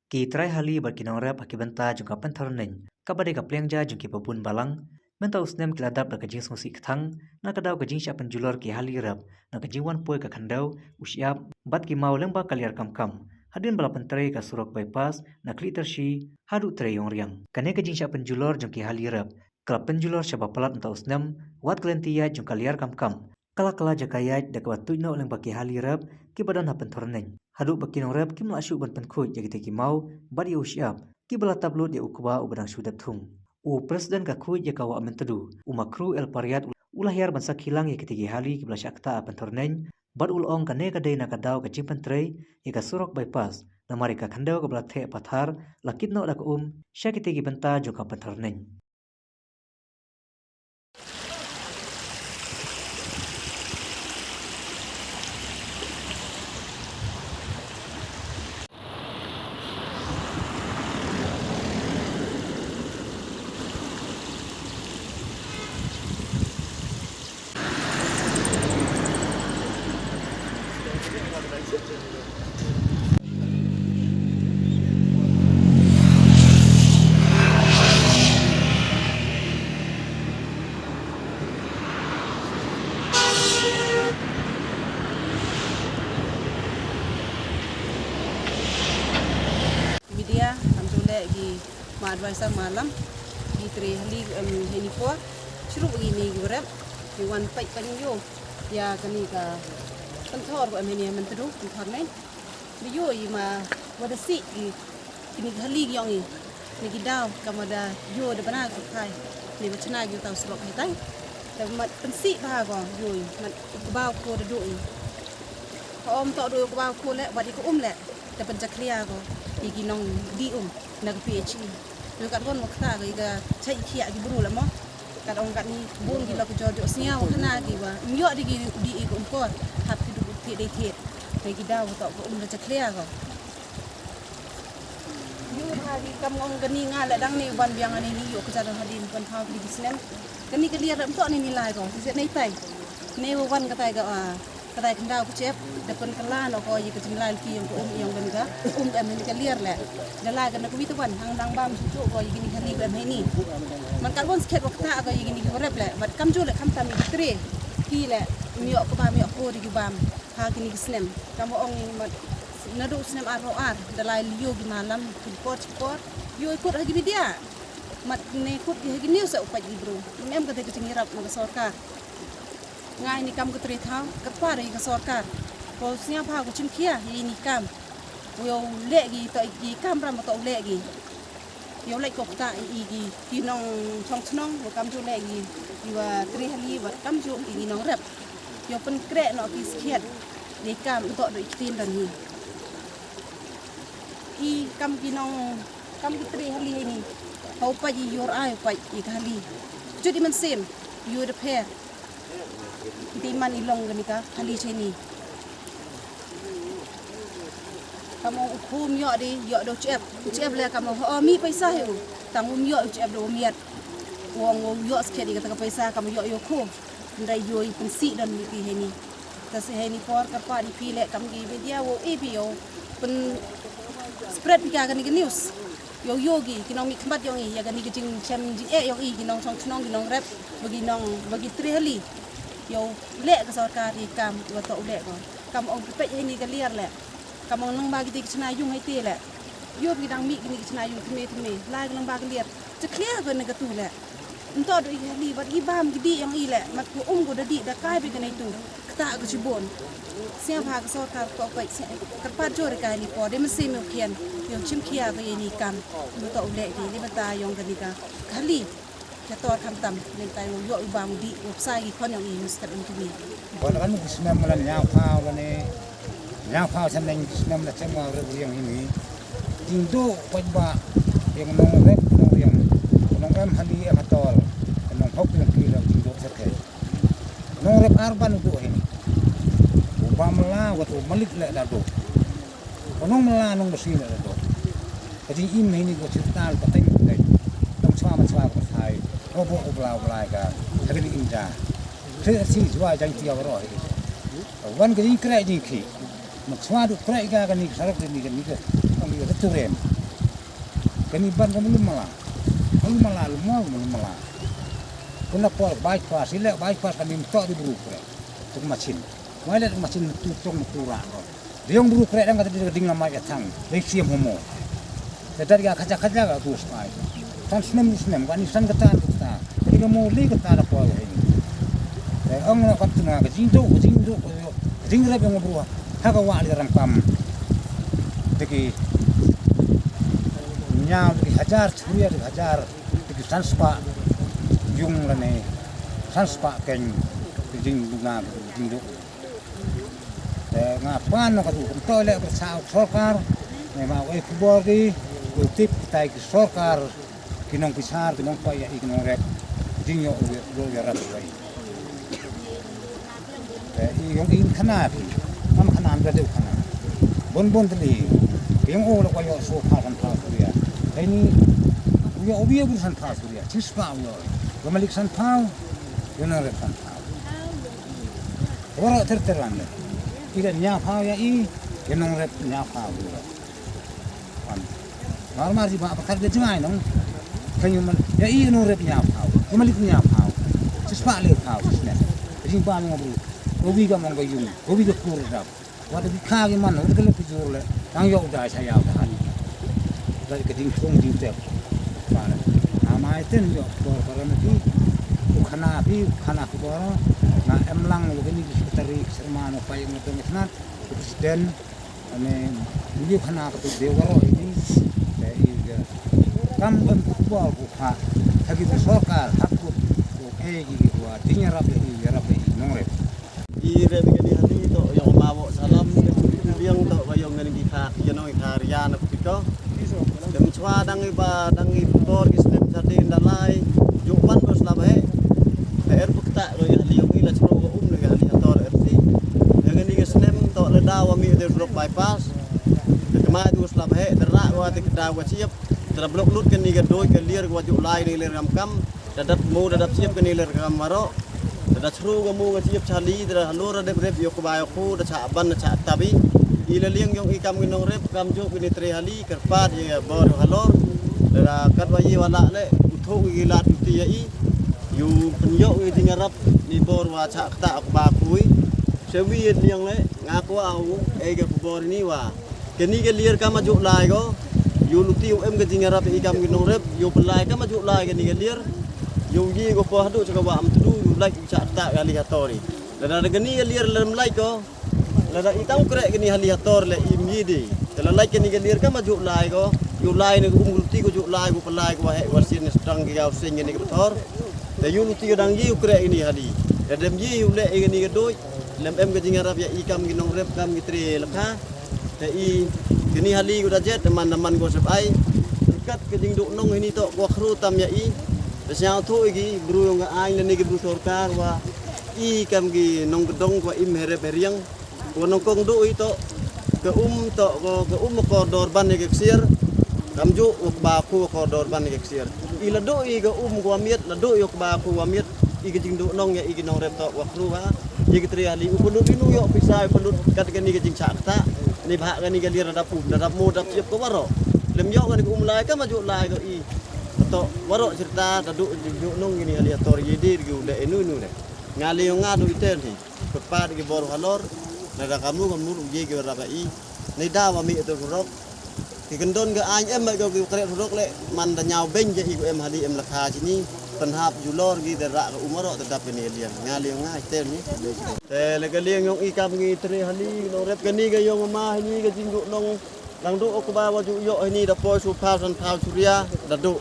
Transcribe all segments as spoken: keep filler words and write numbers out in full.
Ki trai hali bad ki nongrep ha ki bynta jong ka pynthor neng kaba dei ka pliang ja jong ki babun balang, mynta u snem ki la dap da ka jingsngewsih kthang na ka daw ka jingshah pynjulor ki hali rep na ka jingwan poi ka khyndew, u shyiap bad ki maw lyngba ka Liar Kamkam hadien ba la pyntrei ka surok bypass na Khliehtiarshi haduh Treiongriang. Kane ka jingshah pynjulor jong ki hali rep ka la pynjulor shaba palat mynta u snem, wat ka lynti ïaid jong ka Liar Kamkam ka la kylla jaka ïaid da kaba tuid noh lyngba ki hali rep kiba don ha pynthor neng, haduh ba ki nongrep kim lah shuh ban pynkhuid ïa kitei ki maw bad ïa u shyiap kiba la tap lut ïa u kba uba dang shu dep thung. U President ka Khuid ïa ka Wah Myntdu, u Makhru El Pariat, u la hiar ban sakhi lang ïa kitei ki hali kiba la shah ktah ha pynthor neng, bad u la ong kane ka dei na ka daw ka jingpyntrei ïa ka surok bypass, namar ïa ka khyndew kaba la theh pathar la kit noh da ka um sha kitei ki bynta jong ka pynthor neng. Media, kam ju leh ki ma advisor ma lam, ki tre hali, em, heni por, shuh ki ni ki rep, ki wan peit peit ïoh ïa kane ka pynthor ko em heni Myntdu, pynthor neng. Ba ïoh i ma wa da sih i kini ki hali ki ong i. Ni ki daw kam wa da ïoh da bana ka thai. Ni ba chna ki u tau surok hi tai. Da mat pynsih bha ko ïoh i. Mat u kbaw ko da duh i. Ka om toh duh u kbaw ko leh, wat i ka um leh. Da pynjakhlia ko i ki nongdih um na ka P H E. Ïoh katwon wa kata ka i ka chait i khiah ki bru leh mo. Kat ong katni bun ki la ka jor jok sngiaw khana ki wa ym ïoh di ki dih i ka um por. Hap ki duk thied dei thied. Dei ki daw toh ka um da jakhlia ko. Ïoh ha ki kam ong kani nga leh dang ni wan biang ani ni ïoh ka jadon hadien pynphaw ki snem. Kani ka liar ym toh ni ni lai ko. Ti set nei tai. Nei wa wan katai ka, ah, katai khyndaw ka chep. Da pynkylla noh ko ïa ka jinglai lynti ïong ka um ïong kani ka um em hini ka liar leh. Da lai ka na ka wi ta wan hang dang bam shu shu ko ïa kini ka hali ko em hini. Man katwon skhet wa kata ko ïa kini ki rep leh. Bad kam ju leh khamtam ïa ki tre. Ki leh ym ïoh ka bam ïoh ko di ki bam. Ha kini ki snem. Kam wa ong i mat naduh snem arphew ar da lai lio ki malam ki por ki por. Ïoh i kut ha ki media. Mat ne kut ki ha ki news sa u pait ki bru. Ym em kata ka jingïarap na ka sorkar. Nga ini kam ka tre thaw, kyrpad ïa ka sorkar. Ko sñiawbha ko chimkhia ïa ini kam. Ko ïoh leh ki to ki kam ram to leh ki. Ïoh leh ko kta ïa ki ki nongchong chnong ko kam ju leh ki. Ïa wa tre hali wat kam ju ïa ki nongrep. Ïoh pynkhreh noh ki skhiat. Ïa kam to do i ktien don hi. I kam ki nong Kam ki tre hali hini. Ha u pait i ïor ai u pait i ka hali. Jut i mynsiem. Ïor da pher. Ki te man i long kani ka hali cheni. Kam ong u khum ïoh di ïoh da u chep. U chep le kam ong ho mi paisa hi u. Tang um ïoh u chep da u miat. U ong u ïoh skhet i kata ka paisa kam ïoh ïoh khum. Ndai ïoh i pynsih don mi pi hini. Ta se hei ni por kyrpad ïa phi leh kam ki media wow e phi yow pyn spread phi ka kani ka news. Yow yoh ki ki nongmihkhmat yong i ïa kani ka jingchem jingeh yong i ki nongchong chnong ki nongrep ba ki nong ba ki tre hali. Yow leh ka sorkar ïa kam wa toh u leh ko. Kam ong phi peit hei ni ka liar leh. Kam ong nang ba ki te ki chna yung hei te leh. Yow phi dang mih kini ki chna yung thymme thymme. Lai ka nang ba ka liar. Te clear ko na ka tu leh. Nto do i hali wat i bam ki dih yong i leh mat ko um ko da dih da kai bha ka nai tu. Kata ka chibun. Sia bha ka sorkar to peit sia kyrpad jur ka ni por de mynsiem u khian. Yow chim khia ko i ni kam. Nto u leh ki ni bata yong ka ni ka hali. Ka tor kham tam nen tai yow i bam dih yow psa i khon yong i Mister Ntumi. Wan wan ki snem lan ïa pha wan e. Ïa pha san neng ki snem la chem wa re uriang ini. Jingdo poj ba yang nong rep nong riang nong em hali em hatol nong hok yang ki la jingdo sa the. Nong rep ar ban do hini. U ba mala wat u malik le da do. Nong mala nong basi le da do. Ka jingim hini ko chirtal pateng pateng. Nong chwa ma chwa ko sai. Robo u bla u bla ka. Ka jingim ja. Te si jwa jang ti awro hi. Wan ka jingkreh jingkhi. Mat swa du kreh ka kani ka sarak kani kani ka kani ka tu rem. Kani ban ka mulu mala. Mulu mala, lu mulu mala. Kuna por bypass, ile bypass kani mtok di bru kre. Tuk machin. Mai le tuk machin tu tong tu ra. Diong bru kre dang kata di ding lama ya thang. Dei siam homo. Dadar ya kaja kaja ka tu spai. San snem snem kani san kata kata. Kani ka mo li kata da por ini. Te ong la kat tuna ka jingduk, ka jingduk, ka jingduk. Ka jingrep ïong bru ha ka wah li ram kam. Te ki ñiaw te ki hajar churia te ki hajar te ki san spah ïung lane san spah keng te jingduna te jingduk. Te nga pan na ka tu kumto le ka sa sorkar ne ma wei khubor ki u tip tai ki sorkar. Ki nongpynshar, ki nongpynïaid, ki nongrep, jingïoh, ïoh ïarap ïa i. Eh, i ïong i khana phi, kam khana ym da dei khana. Bun bun tylli, ïong u la kwah ïoh shuh pha san pha suria. Hei ni, u ïoh u ïoh bun san pha suria, chi spah u ïoh. Ïa malik san pha, ïa nongrep san pha. Waroh ter ter wan le. I da ñiaw pha ïa i, ïa nongrep ñiaw pha u ïoh. Wan. Mar mar ji ba ba kar de jngai nong. Kan ïa man. Ïa i nongrep ñiaw phaw. Ïa malik ñiaw phaw. Chi spah le phaw. Sne. Jing ba mo bru. Ko wi ga mong ga yung. Ko wi ga kur dap. Wa da bi kha gi man. Wa da ka le ki jur le. Tang ïoh da sa ïaw da. Da ka jing thung jing tep. Ba le. Amai ten ïoh bor bor na phi. U khana phi, u khana ku bor. Na em lang lo ni ki sekretari sermano pa ïa ngatong ngat. President. Ane, ngi khana ka tu dei waroh ini, te i ga. Kam em khubor ku kha, ha ki sorkar, ha ku, ku e ki ki wa, ding ïarap i, ïarap i, nongrep. I rep kani hali to, ïong ma wo salam, liang to, wa ïong ngan ki kha, ki nong kha ria na ku pito. Dem chwa dang i ba, dang i por ki snem sa din da lai, ju pan bos la ba he. Te er pukta ko ïa hali ïong i la chro ko um ne ïa hali hator er si. Ïa kani ka snem to le daw mi de rok bypass. Te kma du slap he, te ra wa te daw wa chiep. Te la blok lut kani ka doi ka lier wa ju lai ni lier kam kam. Te dap mo te dap chiep kani lier kam maro. Te da chru ka mo ka chiep chali, te da halor dep rep ïoh ba ïoh te cha ban cha tabi. I la liang ïong i kam ki nongrep kam ju kani tre hali, kyrpad ïa bor halor. Te da kat wa i wa la le, u thok i lat u ti ïa i. Ïu pynïoh ïa jingïarap ni bor wa chah kata ba pui. Sewi ïa liang le nga kwah u ei ka bor ni wa. Kani ka lier kam ju lai ko. Ïu luti u em ka jingïarap i kam ki nongrep. Ïu pynlai kam ju lai kani ka lier. Ïu ngi ko po hadu chaka wa am tu ïu lai chah kata ka li hatori. Lada kani ka lier lem lai ko. Lada i tang krek kani hali hator le im yi di. Te la lai kani ka lier kam ju lai ko. Ïu lai ne um luti ko ju lai ko pynlai ko he wa sin ne stang ki gau sing kani ka thor. Te ïu luti ka dang yi u krek kani hali. Te dem yi ïu le kani ka doi. Lem em ka jingïarap ïa i kam ki nongrep kam ki tre la kha. Te i kani hali ko da jet man da man ko sep ai. Kat ka jingduk nong hini to ko khru tam ïa i. Te sñiaw thu i ki bru ïong ka ai ne ki bru sorkar wa. I kam ki nongkdong ko im herep heriang. Ko nongkong du i to. Ka um to ko ka um ko dor ban ïa ka ksiar. Kam ju u ba ku ko dor ban ïa ka ksiar. I la du i ka um ko miet la du i ko ba ku wa miet. I ka jingdu nong ïa i ki nongrep to wa khru ha. Ïa ki tri hali u pynlut i nu ïoh pisa u pynlut kat kani ka jingchak ta. Ni ba kani ka lir da dap um da dap mo dap siap ko waro. Lem ïoh kani ka um lai ka ma ju lai ko i. To waro sirta da du jingdu nong kani hali ator i dir ki u da inu inu de. Nga le nga du i ten hi. Kyrpad ki bor halor, na da kamnu kamnu u ye ki raba i. Nei da wa mi ato surok. Ki kyndon ka aiñ em ba ko ki kret surok le man da ñiaw beng ja i ko em hali em la kha chini. Pynhap julor ki da ra ka umaro da dap ni liang. Nga liang nga iter ni. Te le ka liang yong i kam ngi tre hali nong rep ka ni ka yong ma hini ka jingdu nong. Nang du ok ba wa ju yo hini da poi su pau san pau suria da du.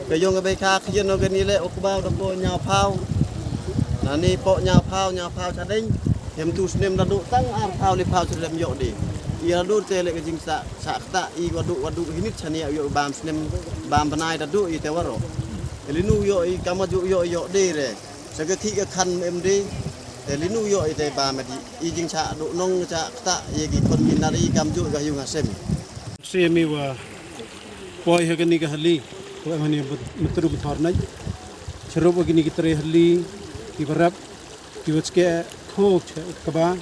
Ka yong ka bei kha khien no ka ni le ok ba da poi ñiaw pau. Na ni poi ñiaw pau ñiaw pau cha ding. Hem tu snem da du tang ar pau li pau cha lem yo di. I da du te le ka jing sa sa kta i wa du wa du hinit cha ni yo bam snem bam bnai da du i te waro. Li nu yo i kama ju yo yo di re. Sa ka ki ka khan em di. Te li nu yo i te bam di. I jing cha du nong cha kta i ki kon ki na ri kam ju ka yung ha sem. Semi wa poi ha kani ka hali, ko em hani matru bthor nai. Cherup wa kini ki tre hali, ki barap, ki wa chke kho kaba.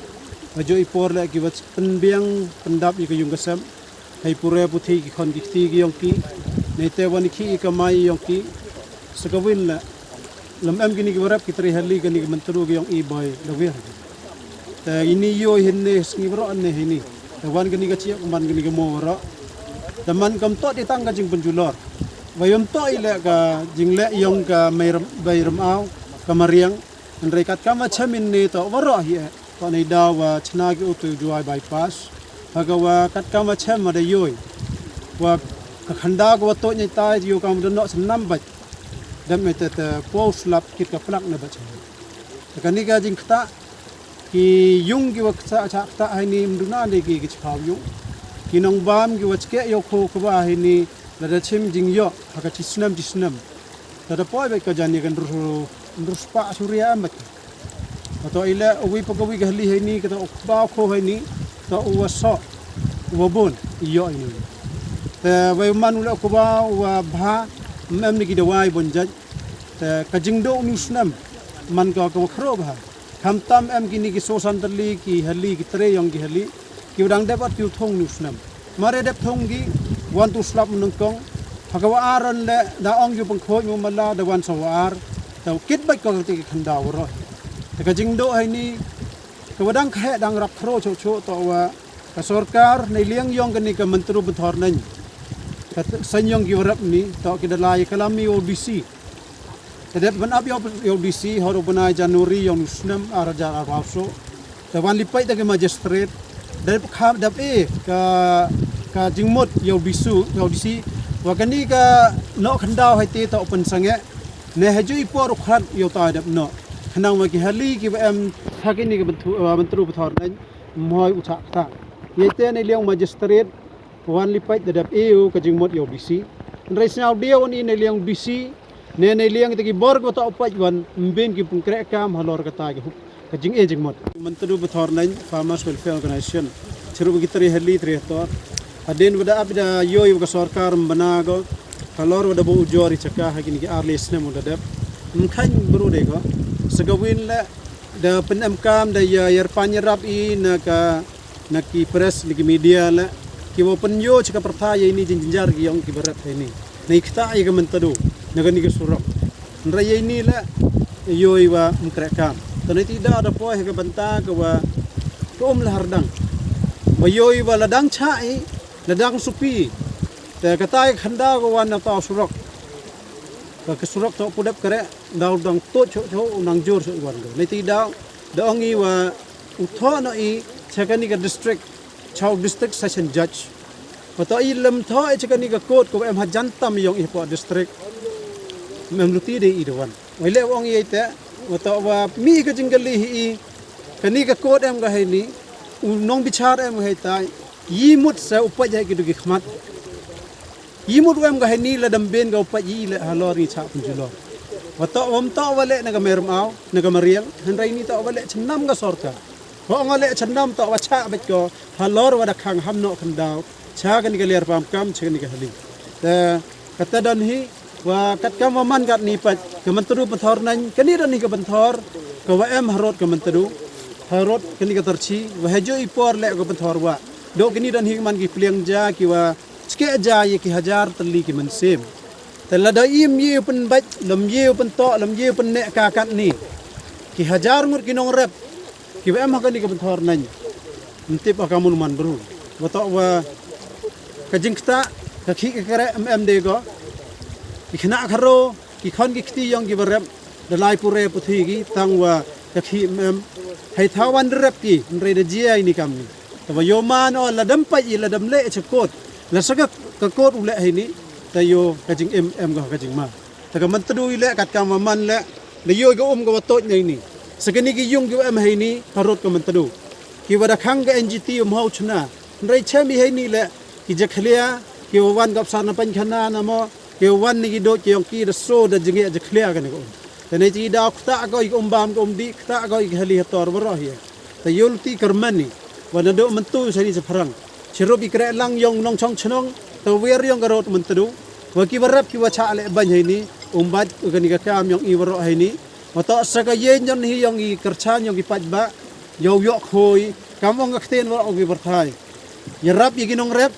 Wa jo i por le ki wa pynbiang pyndap i ka yung ka sem. Hai pure puthi ki khon ki kti ki yong ki. Neite wan ki i kamai yong ki, sa kawin la. Lem em kini ki warap ki tre hali kini ki Myntdu ki yong i bai da wir. Te ini yo hin ne sngi bro ne hini. Te wan kini ka chiak man kini ka mo waro. Te man kam to di tang ka jing penjulor. Bai yom to i le ka jing le yong ka mai ram, bai ram au, ka mariang. Nrei kat kama chamin ne to waro hi e. Ko nei da wa chna ki utu Jowai bypass. Ha ka wa kat kama chem ma da yoi. Wa ka khanda ko wa to nyai tai yo kam da no snam baj. Dam me te te po slap kit ka plak ne baj. Ka ni ka jing kta ki yung ki wa ksa cha kta hai ni mduna de ki ki chpau yung. Ki nong bam ki wa chke yo ko ko ba hai ni la da chim jing yo ha ka chi snam chi snam. Da da poi baj ka jan ye kan ru ru spa surya am baj. Kato ile uwi pa kawi ka hali hai ni kato ukba ko hai ni to uwa so uwa bon iyo ini. Te wai man ule ukba uwa bha mem ni ki dawai bon jaj. Te ka jingdo nu snam man ka ka khro bha. Kham tam em kini ki so santali ki hali ki tre yong ki hali ki dang dep at ki u thong nu snam. Mare dep thong ki wan tu slap menengkong. Ha ka wa aron le da ong yu pengkhoj mu mala da wan sa wa ar. Tau kit baj ko kati ki khanda waro. Te ka jingdo hai ni ka wa dang khe dang rap khro cho cho to wa ka sorkar nei liang yong kani ka Myntdu Bthor nang. Ka sanyong ki warap ni to ki dalai kalam mi O D C. Te dep ban ap yow yow D C hor u bnai January yow nu snem ar hajar arphew so. Te wan li peit da ki magistrate. Dep kham dep e ka ka jingmut yow D C yow D C. Wa kani ka no khandaw hai te to pen sange. Ne haju i por u khrat yow ta dep no. Khnang wa ki hali ki ba em ha kini ka Myntdu Bthor nang. Mhoi u chak ta. Ye te ne liang magistrate. Wan li peit da dep e u ka jingmut yow D C. Nrei snyaw dia wan i ne liang D C. Ne ne liang te ki bor ko ta u peit wan mbin ki pengkreh kam halor kata ki hup ka jing e jingmut. Myntdu Bthor nang Farmers Welfare Organization. Chirup ki tre hali tre tor. Hadin wada ap da yoi wa ka sorkar mbana ko. Halor wada bo ujor i chaka ha kini ki arli snem wada dep. Mkhain bru de ko. Sa kawin le da pen em kam da ya yarpan yarap i na ka na ki press na ki media le ki wa pen yo chaka pertha ya ini jinjar ki yong ki barat ini. Na i kta ya ka Myntdu na kani ka surok. Nra ya ini le yo i wa mkreh kam. Tani ti da da poi ha ka banta ka wa ka um la hardang. Wa yo i wa la dang cha i la dang supi. Te kata ya khanda ka wa na ta surok. Ka ka surok to pudep kare. Daw dang to cho cho u nang jur cho wan ko. Nei ti daw da ong i wa u tho no i cha kani ka district cha u district session judge. Wa to i lem tho i cha kani ka court ko em ha jan tam yong i po district. Mem luti de i de wan. Wa le ong i te wa to wa mi ka jingkali hi i kani ka court em ka hai ni u nong bichar em hai tai. Yi mut sa u pa jai ki du ki khmat. Yi mut wem ka heni la dam ben ka u pait yi le halor ni cha pun julor. Wa to wam to wa le na ka merum au na ka mariang hynrei ni to wa le chnam ka sorkar. Wa ong le chnam to wa cha bet ko halor wa da khang ham no khandau cha ka ni ka ler pam kam cha ka ni ka hali. Te kata don hi wa kat kam wa man kat ni pait ka mentru pynthor nan ka ni don hi ka pynthor ka wa em harot ka mentru harot ka ni ka tarchi wa hejo i por le ka pynthor wa do ka ni don hi man ki pliang ja ki wa Chke ja ye ki hajar tylli ki mynsiem. Te lada im ye u pynbait, lem ye u pyntok, lem ye u pynnek ka katni. Ki hajar ngut ki nongrep. Ki wa em ha kani ka pynthor nan. Ntip ha ka mun man bru. Wa tok wa ka jingkta, ka khih ka kreh em em de ko. Ki khynnah kharo, ki khon ki kti yong ki wa rep. Da lai pure puthi ki tang wa ka khih em em. Hei thawan rep ki, nrei da jia ini kam ni. Te wa yo man o la dam pait i la dam leh cha kot. La sa ka kot u leh hei ni. Te yo ka jingim em ka ka jingma. Te ka man tdu i leh kat ka ma man leh. La yo ka um ka wa tot nei ni. Sa kani ki yung ki wa em hei ni ka rot ka man tdu. Ki wa da khang ka N G T um hau chna. Nrei chem i hei ni leh ki jakhlia ki wa wan ka psar na pan khana na mo. Ki wan ni ki dot ki yong ki da so da jingeh jakhlia kani ka um. Te nei ti da kta ko i ka um bam ka um di kta ko i ka hali hator wa roh ya. Te yul ti kerman ni. Wa na do mentu sa ni sa pharang. Chirup i kreh lang yong nong chong chnong. Te wer yong ka rot mentdu. Wa ki wa rep ki wa cha le ban hai ni. Um bat u kani ka kam yong i wa roh hai ni. Wa to sa ka yen yon hi yong i kerchan yong i pat ba. Yow yok khoi. Kam ong ka kten wa roh ki wa thai. Ya rap i ki nong rep.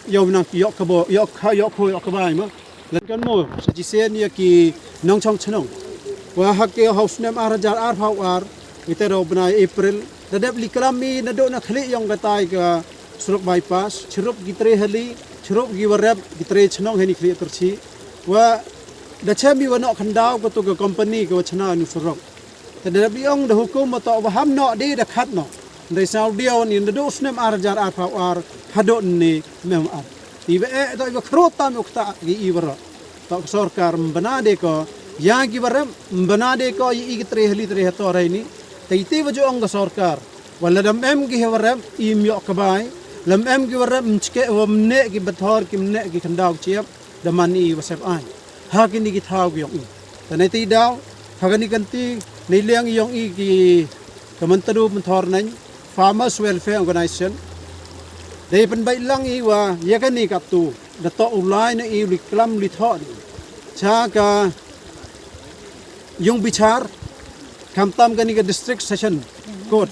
Ïoh nang ïoh kaba ïoh kha ïoh kho ïoh kaba ai ma. Lada kan mo sa jisen ïa ki nongchong chnong. Wa ha ki ha u snem ar hajar arphew ar, ïa te da u bnai April, da dep li klam i naduh na khlieh ïong katai ka surok bypass, chirup ki tre hali, chirup ki warep, ki tre chnong hani khlieh tyrchi. Wa da chem i wa noh khyndaw kato ka company ka wa chna nu surok. Te da dep i ong da hukum ma to wa ham noh de da khat noh. Ndai saw diaw ni naduh u snem ar hajar arphew ar haduh ni mem ar. Ti ba eh to i ba khro tam u kta ki i ba ro. To ka sorkar mbana de ko ïa ki ba rem, mbana de ko i i ki tre hali tre hato rai ni. Te i te ba ju ong ka sorkar. Wa lada mem ki he ba rem i ym ïoh ka bai. Lada mem ki ba rem mchke wa mne ki bathor ki mne ki khyndaw ki chiap. Da man i wa sep ai. Ha kini ki thaw ki ïong i. Te nei ti daw ha kani kan ti nei liang i ïong i ki ka man tadu man thor nain Farmers Welfare Organization. Dei pynbeit lang i wa ïa kani ka tu da to u lai na i u li klam li tho ni. Cha ka yung bichar kam tam kani ka District Session Court.